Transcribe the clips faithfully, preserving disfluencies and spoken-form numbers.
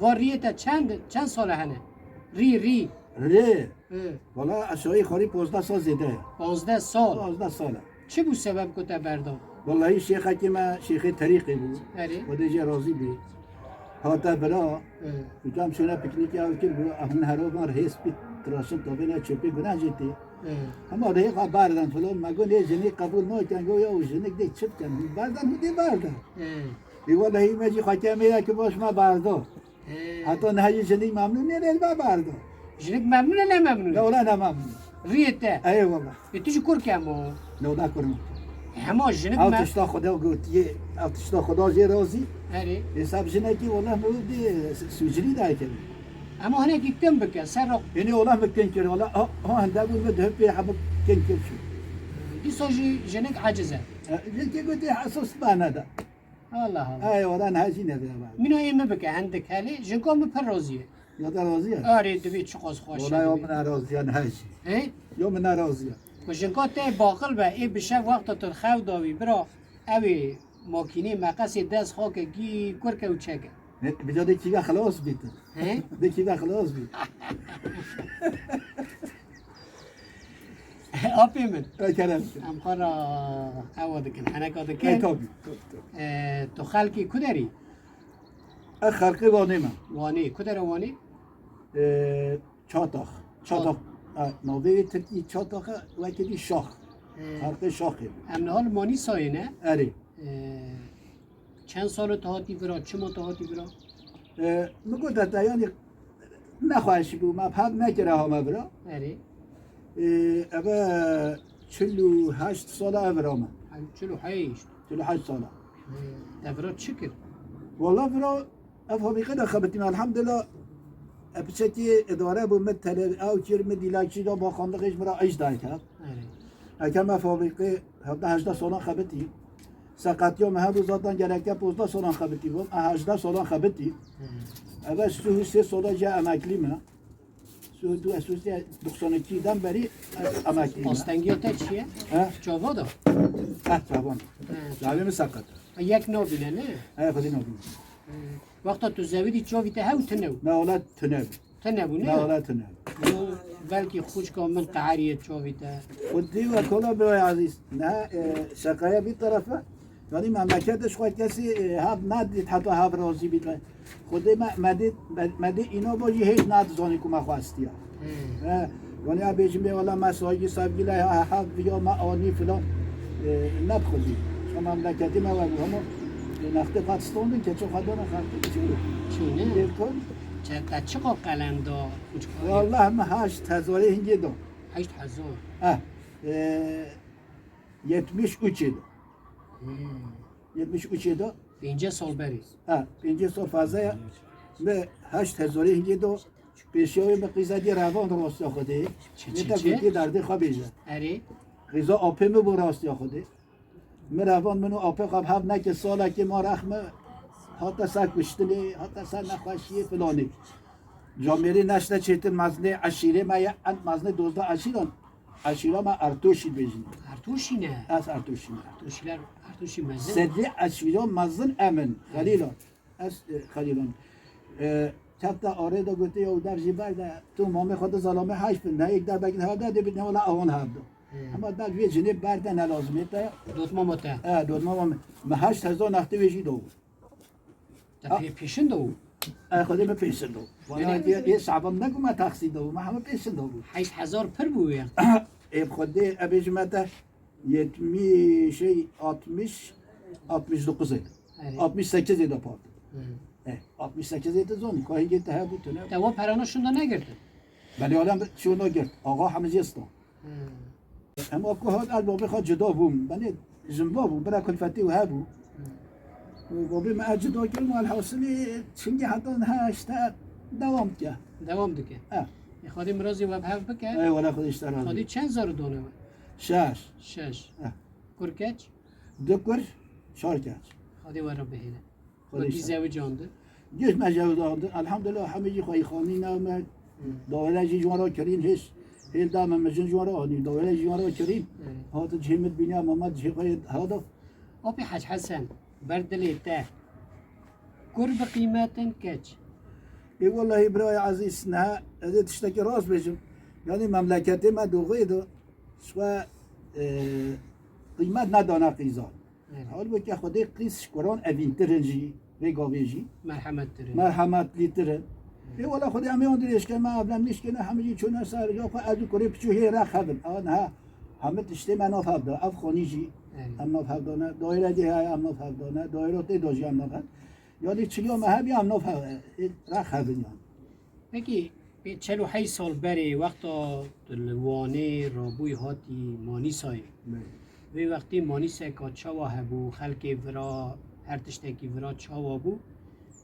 Va riyê te çend, çend sal e hene? Rî, rî. Rê. Hı. Wala aşağı yukarı pozdeh sal zêde ye. Pozdeh sal. Pozdeh sal e. Çi bû sebeb ku te berda? Wallahî şêxekî me, şêxê terîqê bû. Erê. Xwedê jê razî bî. Hate vira. Hı. Ucam şuna piknîkê ew kir, got, "Ah, hûn herovan rihêz bî, tiraşin tabêne çöpê guneh jê tê." Hı. Hema rihê xwe berdan filan, me got, "Nê jinê qebûl nakin." Got, "Ya û jinik dê çi bikin? Hûn berdan, hûn dê berdan." Hı. Ê wellehî me jî xwekê me yekî baş me berdo. He. Heta niha jî jinik memnûn nê, lê me berdo. Jinik memnûn e, ne memnûn e? Ne, wala ne memnûn. Riyê te. Ey wala. Ê tu jî kurk e mo? Ne, wala kurm. Hema jinik Ew me- tişta Xweda gotiye, ew tişta Xweda jê razî. Erê. Ê seb jinekî wala me wê dê su-, sûcilî dayke. Hema hinekî kin bike, ser ro- Ê nê wala me kin kir, wala ha, ha hende bû me dihê pê hemû kin kir çû. Dîsa jî jinik aciz e. E, jinikê gotê hesas bana da. Allah Allah. Ay, ora niha jî nebira. Mîna yê min bike hindik helê, jinka min pir razî ye. Ya te razî ye? Arê, divê çiqas xweş e. Wala ya divê. Min razî ye niha jî. He? Ya min razî ye. Ku jinka te baqil be, ê bi şev wexta tu xew dawî, bira, ew ê makînê meqesê dest xakekî kurke û çeke. Ne, bi ca de kîve xilas bî tu. He? De kîve xilas bî. Apê min. E, kerem. Em xwe re ewa dikin, heneka dikin. E, tabii, tabii, tabii. E, tu xelkê ku derî? E, xelkê Wanê me. Wanê. Ku dere Wanê? E, Çatax. Çat- Çatax. E, navê Tirkî Çatax e, wekî dî Şax. E. Xelkê Şaxê. Em niha li Manîsayê ne? Erê. E, Çend sal e tu hatî vira, çima tu hatî vira? E, min got, heta yanî nexweş bû, me bi hev nekire hame vira. Erê. E, eve çil û heşt sala ev vira me. Çil û heşt. Çil û heşt sala. E, te vira çi kir? Wala vira ev fabrîqe de xebitî me, elhamdulillah. E, piçekî idare bû, min tele ew kir, min dîlakçî da, baxandixê ji min re iş dayke. Erê. Eke me fabrîqê hevdeh hejdeh salan xebitî. Seqetiya me hebû zaten gereke pozdeh salan xebitî bûm. E hejdeh salan xebitî. Hmm. Eve sih û sê sala jî emeklî me. Sih û du, sih û sê, doksan iki den berî ez emeklî me. Astengiya te çi ye? He? Çava da? He, çavan. He, çava. Çavê min seqet. Yek nabîne, ne? He, xwedî nabîne. Hmm. Wexta tu zewidî çavî te hew tune bû? Na, wala tune bû. Tune bû, ne? Na, wala tune bû. Yo, belkî xwişka min qeheriye çavî te. Xwedî we kola bira ezîz. Ne, e, şakaya bir tarafa. Yani memleket ji xwe kesî, e, hev nedît heta hev razî bît. Xwedê me, me dê, me, me dê îna bo jî hêj nadizanî ku me xwestiya. Hmm. He, yani ya bêjim bê wala me saygı sevgiyle ya hev ya me anî filan, e, ne bixwezî. Çi memleketê me we bû hema, e, nextê qat standin keçê xwe dana xelkê çi bû? Çi ne? Lê kon. Çe-, te çiqa qelen da? Wala me heşt hezarê hingê da. Heşt hezar? Eh, e, yetmiş üçê da. Hmm. Yetmiş üçê da. Pêncî sal berî. Ha, pêncî sal fazla ya. Me heşt hezarê hingê da. Pêşiya wê me qîza dî revan rastiya Xwedê. Çi, Wê çi, te çi? Gotî derdê xwe bêje. Erê. Qîza apê min bû rastiya Xwedê. Min revan min û apê xwe bi hev neke salekê ma rexme hate ser kuştinê, hate ser nexweşiyê filanê. Camêrî neşte çêtir mezinê eşîrê me ye, en mezinê dozdeh eşîran. Eşîra me Ertoşî dibêjin. Ertoşî ne? Ez Ertoşî me. Ertoşîler, Ertoşî mezin. Sedî eşîra mezin emin. Xelîlan. Ez, e, Xelîlan. E, çefta arê de gotiye, "Ew dev jî berde, tu mamê xwe di zelamê heyf bin, ne yek derbekî hevde de bit, ne wala awan hevde." Hmm. Hema dev vê cinê berde ne lazimê te. Dotmama te. E, dotmama me. Me heşt hezar nextê wê jî do. Te Ha? pê-, pêşin do? E, Xwedê me pêşin do. Vana Öyle mi? yê, yê şaban ne ku me taksî do, me heme pêşin do bû. Heşt hezar pir bû ya. E, Xwedê, e, bêjime te, yetmiş, şey, altmış, altmış dokuz ê. Evet. Altmış sekiz ê de pardon. Hı. E, altmış sekiz ê de zon, ku hingê te hebû tune. Te o perana şunda negirtin? Belê alem şunda girt. Ağa hemiz yesta. Hı. Em ku hat el babê xwe cida bûm. Belê jimba bû, bira kulfetê û hebû. Hı. Û babê me ez cida kirim, elhasilî çingî heta niha işte devam dike. Devam dike. E. E, Xwedê mirazê we bi hev bike. Ey wala Xwedê işte razî. Xwedê çend zarû done we? Şeş. Şeş. E. Kur keç? Du kur, çar keç. Xwedê we re bihêle. Xwedê Wekî işte. Zewicandin. Giş me zewicandin. Elhamdulillah hemî jî xweyî xanî ne me. Hı. Dawêre jî ji wan re kirîn hêş. Hêl da me, me jin ji wan re anî. Dawêre jî ji wan re kirîn. Hı. Hatin cihê min bîniya, me me cihê xwe hada. Apê Hec Hesen, ber dilê te. Kur bi qîmetin keç. Ê wellahî birayê ezîz, niha ez ê tiştekî rast bêjim. Yanî memleketê me doxê de ji xwe, e, qîmet nedane qîzan. Evet. Halbuki Xwedê qîz ji kuran evîntir in jî, vê gavê jî. Merhemettir in. Merhemetlîtir in. Ê wela Xwedê em ê wan dirêj ke, me evlenmiş kene, hemî jî çûne ser, ya xwe ez û kurê piçû hê rex hebin. Ewa niha hemî tiştê me nav hev da. Ev xanî jî Evet. em nav hev dane. Daîre dê heye em nav hev dane. Daîre tê da jî em nav hev. Yanî çiliya me hebî em nav hev, ê, rex hebin yanî. Pekî, pê çel û heyş sal berê wexta tu li Wanê rabûyî hatî Manîsayê. Belê. Vê wextê Manîseka çawa hebû, xelkê vira, her tiştekî vira çawa bû?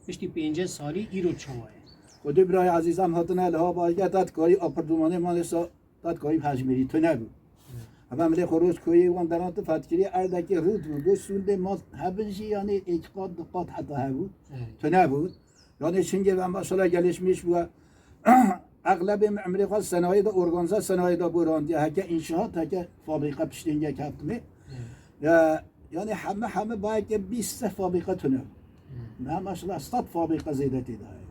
Piştî pêncî salî îro çawa ye? Xwedê birayê ezîz em hatine li ha barge te dikarî apartmanê Manîsa te dikarî hejmêrî tune bû. Evet. Hema milê xwe roj koyê wan deran tu fetkirî erdekê rût bû. Bo sûndê mal hebin jî yanî êk qat du qat heta hebû. Evet. Tune bû. Yanî çingê ve maşallah gelişmiş bû. Exlebê min emrê xwe senayê de, organza senayê de bû randiye. Heke înşaat, heke fabrîka piştî hingê keftimê. Evet. Ya, yanî heme heme bayeke bîst seh fabrîka tune. Hmm. Niha maşallah sed fabrîka zêde tê de heye.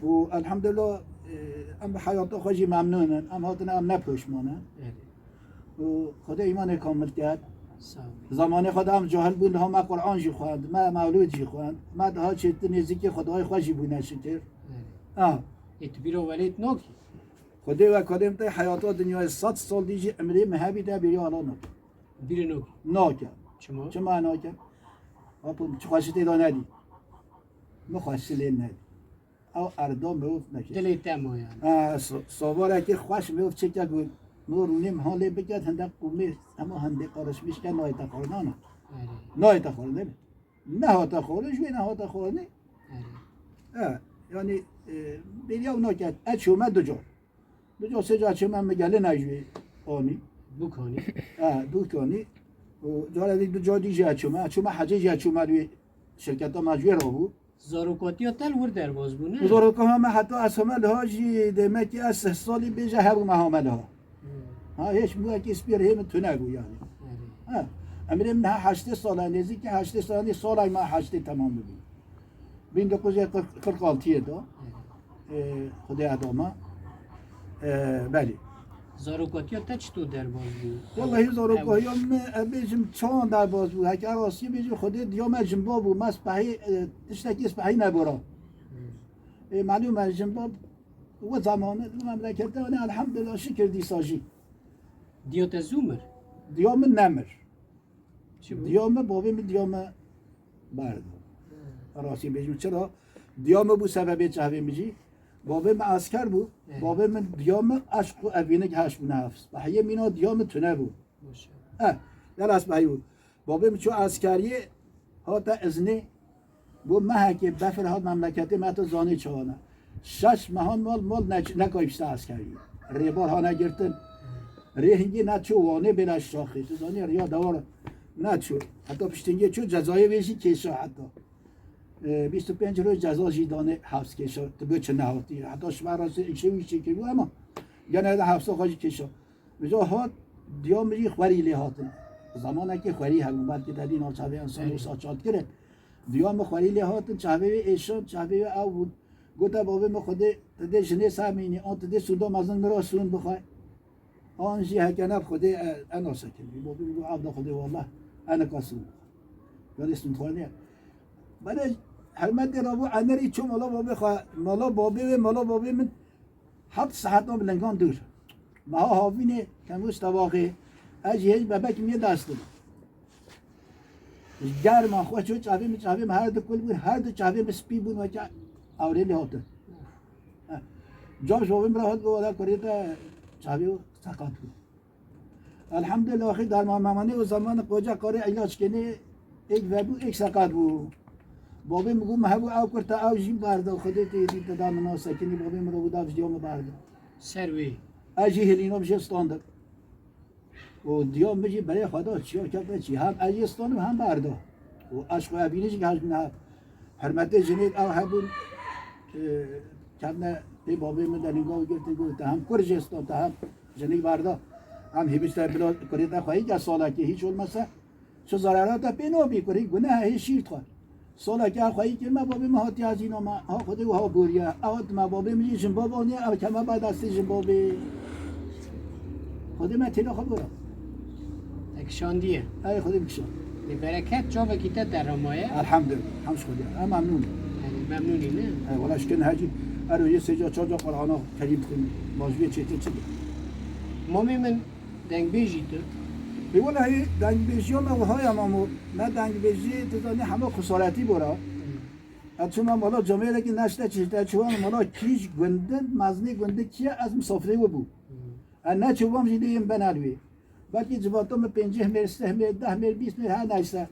Û elhamdulillah, e, em bi heyata xwe jî memnûn in. Em hatine, em ne poşman in. Evet. Û Xwedê îmanê kamil ket. Sağ ol. Zamanê xwe de em cahil bûn, niha me Quran jî xwend, me mewlûd jî xwend, me daha çêtir nêzîkî Xwedayê xwe jî bûne şikir. Evet. Ha. Ê tu bîra welêt nakî? Xwedê ve kadê min tê heyata dinyayê sed sal dî jî emrê min hebî te bêrî ala nakim. Bîrê nokî. Nake. Çima? Çima nake? Apim, çi xweşî tê de nedî. Min xweşî lê nedî. Ew erda mirov neke. Dilê te ma yani. Ha, so-, sovarekî xweş mirov çêke ku mirov rûnê miha lê biket, hindek qûmê hema hindê qarişmiş ke nayê te xwarinana. Erê. Nayê te xwarin, değil mi? Nehate xwarin, ji wê nehate xwarinê. Erê. Ha, yani, e, bêriya ew naket. Ez çûme du car. Du car sê car çûme min gelê nayê ji wê anî. Bûk anî. Ha, bûk anî. Û cara dî du car dî jî ez çûme. Ez çûme hecê jî ez çûme li wê şirketa me ji wê rabû. Zarokatiya te li wir derbas bû, ne? Û zaroka me heta ez hame liha jî demekî ez sih salî bêje hebûme hame liha. Hmm. Ha, hêç bûyekî spî rihê min tune bû yani. Erê. Ha, emrê min ha heştê sal e, nêzîkî heştê sal, yanî salek me heştê temam bibî. Bin dokuz yüz kırk, kırk altıya da. Erê. E, Xwedê eda me. E, belê. Zarokatiya te çito derbas bû? Wellahî zarokahiya min, e, bêjim çawan derbas bû. Heke rastî bêjim Xwedê diya me jinba bû. Me spehî, e, tiştekî spehî nebora. Hmm. E, malûm e, jinba wê zamanê li memleketê, yanî elhamdulillah şikir dîsa jî. Diya te zû mir? Diya min nemir. Çi bû? Diya min, bavê min diya min berda. Hmm. Rastî bêjim çira? Diya min bû sebebê çavê min jî. Bavê min esker bû. Evet. Bavê min diya min eşq û evînik heş bûne hev. Spehiyê mîna diya min tune bû. Maşallah. Eh, gel ez behî bû. Babê min çû eskeriyê, hate iznê, got mehekê befir hat memleketê me, tu zanî çawa ne. Şeş mehan mal, mal ne, nekayî bişte eskeriyê. Rêbar hane girtin. Rê hingê neçû Wanê bêle şaxê. Tu zanî riya dewar neçû. Heta piştî hingê çû cezayê wê jî kêşa heta. E, bîst û pênc roj ceza jî danê heps kêşa. Tu bê çi nehatî. Heta şiva rastî îşê wî çêkiribû ama gene de hepsa xwe jî kêşa. Mijo hat, diya min jî xwerî lê hatin. Zamanekî xwerî hebû, belkî te dî nav çavê însan Erê. Wisa çal kirin. Diya min xwerî lê hatin, çavê wê êşan, çavê wê ew bûn. Gote babê min Xwedê, tu dê jinê ser mînî, an tu dê sûnda mezin min ra sûn bixwe. An jî heke ne Xwedê, e, e nase kirin. Babê min got, ev da Xwedê wallah, e nika sûn bixwe. Yanî sûnxwaniye. Bane hermetê rabû enerî çû mala babê xwe, mala babê wê, mala babê min Heft saet o bi lingan dûr. Meha havînê, kemûs tevaxê, ez jî hêj bebekî min yê dest dibim. Ji germa xwe çû çavê min, çavê min her du kul bûn, her du çavê min spî bûn weke ewrê lê hatin. Heh. Cam ji bavê min re hat, got, "Wela kurê te çavê seqat bû." Elhamdulillah, axir derman memanê û zamanê qoca karê îlaç kenê, êk vebû, êk seqat bû. Babê min got, "Me hebû ew kurta, ew jî berda, Xwedê tê dî, te da min nas sekinî." Babê min re got, "Ev jî diya min berda." Ser wê. Ez jî hilînom jê standim. Û diya min jî berê xwe da, çiya kete çî. Hem ez jê standim, hem berda. Û eşq û evînê jî hej min hev. Hurmetê jinê ew hebûn, e, ketine pê babê min de, linga wî girtin, got, "Te hem kur jê stand, te hem jinî berda. Em hêvî te bila kurê te xweyî ke salekê, hiç olmasa çi zarara te pê nabî, kurî guneh e, hê şîr dixwe." Soleke xweyî kir me, babê me hatiye ezîna me. Ha Xwedê wiha boriye. Ew dime babê min jî jinbab aniye, ew keme ber destê jinbabê. Xwedê me têla xwe bora. Te kişandiye. Ey Xwedê bikişa. Lê bereket çavekî te deramaye. Elhamdülillah. Hemd ji Xwedê. Em memnûn in. Yanî memnûnî ne? Ey wela şikên hecî. Ero yê sê ca çar ca Qur'ana kerîm bixwînin. Ma ji vê çêtir çi be? Mamê min dengbêjî tu? Ê welehî dengbêjiya me wiha ye mamo. Me dengbêjî tu zanî hema xusaretî bora. Hmm. Ez çûme mala camêrekî neşte çişte çûme mala kîj gundin, meznî gundin kî ye, ez misafirê wî bûm. Hmm. Ez neçûbam jî dê yên benel wê. Belkî civata min pêncî himêr, sih himêr, deh himêr, bîst himêr, her neyse.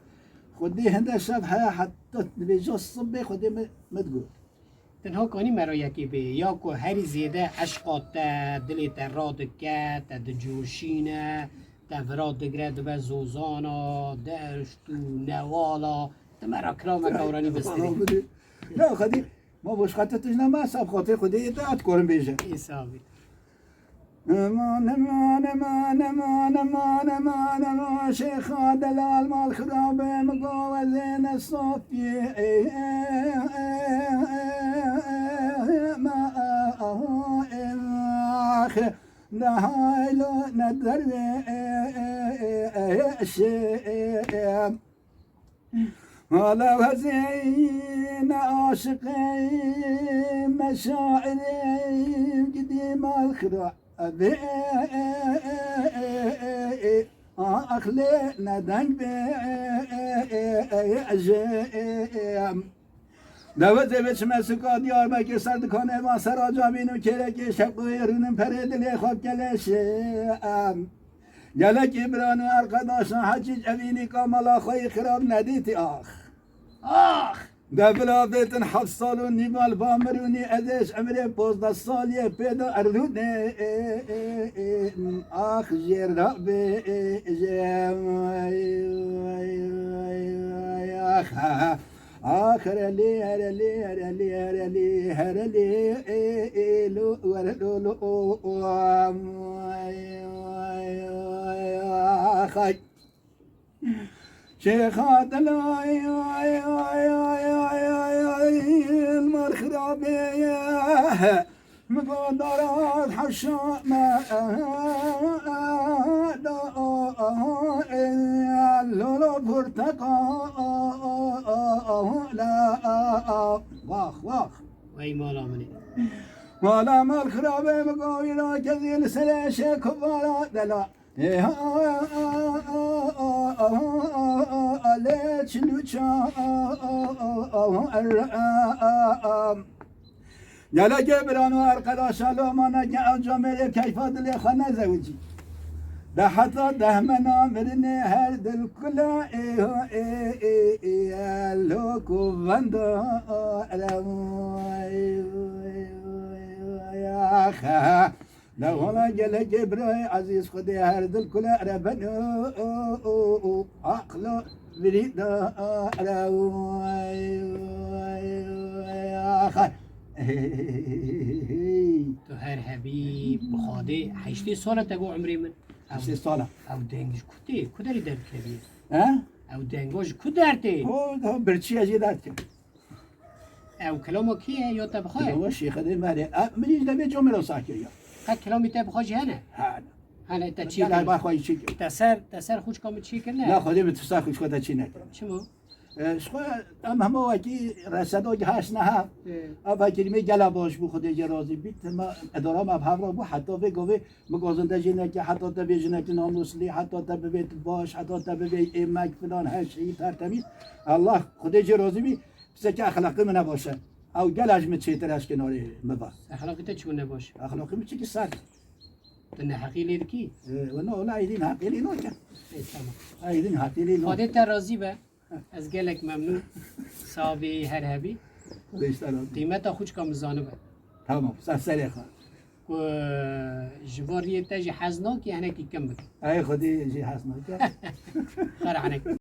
Xwedê hinde şev heye heta dibêja sibê Xwedê min, min digot. Tenha kanî me re yekê bê, ya ku herî zêde eşqa te, dilê te radike, te dicoşîne, te vira digre dibe zozana, deşt û newala, tu me re kilame gewranî bistirî. Bana bidê. Ya Xwedê, ma boşqete tijne me, sab xatirê Xwedê yê te, ez dikarim bêje. Îsa bî. Eman, eman, eman, eman, eman, eman, eman, Şêxa delal mal xirabe, min go ez ê ne safî, ê, ê, ê, ê, ê, ma, a, a, ê, ax, ne haylo, ne derve, ê, ê, ê, ê, şê, ê, ê. Hala wezîne aşiqê me şairê gidî mal xira. Ebe, ax lê ne deng be, jem. Dewizê biçime suka Diyarbekir ser dikanê van sera camîn û kêrekê şeqoyê rûnin perê dilê xwe bikeleşe. Gelekî biran û erqedaşan hecî evînî ka mala xwe yî xirab nedîtî ax. Ax! De bila bêtin heft sal û nîval bamirûnî ez ê ji emirê pozdeh saliyê pê de erdûnê. Ax jêr rabê jê. Ax, ax, herelî, herelî, herelî, herelî, herelî, ê, ê, lo, were, lo, lo, o, o, am, ay, ay, ay, ax, ay. Şêxa dilay, ay, ay, ay, ay, ay, ay, mar xirabê ye. Min got daraz hewşa me, da, lolo porteqal, la, wax, wax. Wey mala min ê. Mala mal xirabe, min got wî ra kezî li serê şêkuvara dela. Ê, ha, lê çilûça, Gelekê biran û erqedaşa loma neke ew camêrê keyfa dilê xwe nezewicî. De heta dehmena mirinê her dil kule ê ho ê ê ê lo ku venda erew. Ax, ax. Lewala gelekê birayê ezîz Xwedê her dil kule ereben û, û, û, û, aqlo virî da erew. Ax. Tu her hebî bi Xwedê heştê sala te got umrê min. Heştê sala. Ew deng ji ku tê? Ku derî derdikevî? He? Ew dengo ji ku der tê? O, daha birçî ez ê derdikim. Ew kilama kî ye ya te bi xwe ye? Kilama Şêxedê Merê. E, min jî demê camêra sah kiriya. Qe kilamî te bi xwe jî hene? Hene. Hene te çî kir? Gel ba xwe çî kir. Te ser, te ser xwişka min çî kir ne? Na Xwedê min tu ser xwişka te çî nekir. Çima? E, ji xwe em hema wekî reseda gihaştine hev. Ê. Ev vekirî me gela baş bû, Xwedê jê razî bî. Tema edara me bi hev re bû, heta vê gavê min gazinde jê nekir, heta te vê jinekî namuslî, heta te bibêt baş, heta te bibê êmek filan, her şeyî tertemîz. Allah Xwedê jê razî bî. Piseke exlaqê min ne baş e. Ew gela ji min çêtir e ji kenarê min ve. Exlaqê te çi ne baş? Exlaqê min çikî sert. Tu neheqî lê dikî? Ee, wena, wena êdî neheqî lê nake. Ê, tamam. Êdî neheqî lê nake. Xwedê te razî be. Ez gelek memnûn. Sabî her hebî. Xwedê ji te razî. Qîmeta xwişka min zanibe. Tamam, ser serê xwe. Ku ji bo riyê te jî hez nakî, hinekî kim bike. Ey Xwedê jî hez nake. Xera hinek.